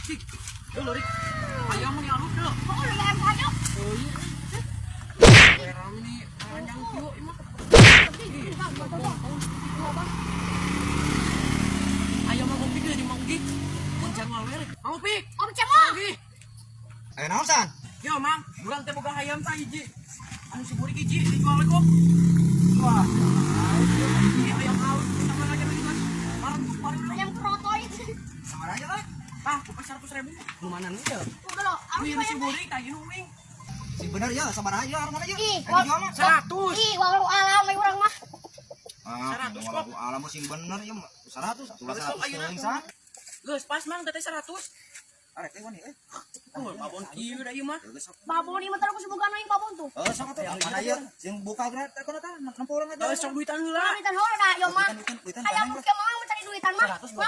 Cik. Yo lorik. Ayam mah alus deh. Oh, udah ayam kayu. Oh iya. Rame nih, panjang kieu ieu mah. Ayam Mang Opik di Mang Ugi. Jangan ngawer. Mang Opik. Om Cemo. Ugi. Ayo naon, San? Yo Mang, urang teh boga hayam tah hiji. Anu si burik hiji dijual we kok. Wah. Ini ayam halus sama aja lagi kan. Marentuk paling. Ayam krotoy. Sama aja lah. Ah, kupas 100 ribu. Lu mana nih ya? Udah loh. Wih, si burik tah ieu wing. Sing bener ya, sabar aja harga aja. Ih, Eh, dijual mah. 100. Ih, wallahu alam we urang mah. Ah, 100 kok. kok. Alam sing bener ya, 100. Ulah Geus, sok, 100 ayeuna. teuing, San. Geus pas Mang, teh 100. Arek teh wani euy. Oh, babon kieu da ieu mah. Geus sok. Babon ieu mah terus boga aing babon tuh. Eh, sok atuh. Mana ieu? Sing buka geura teh kono tah, nempo urang aja. Geus sok duitan heula. Duitan heula da yo mah. Duitan, duitan, duitan, Hayam duitan. ke mah mencari duitan mah. 100. Mang.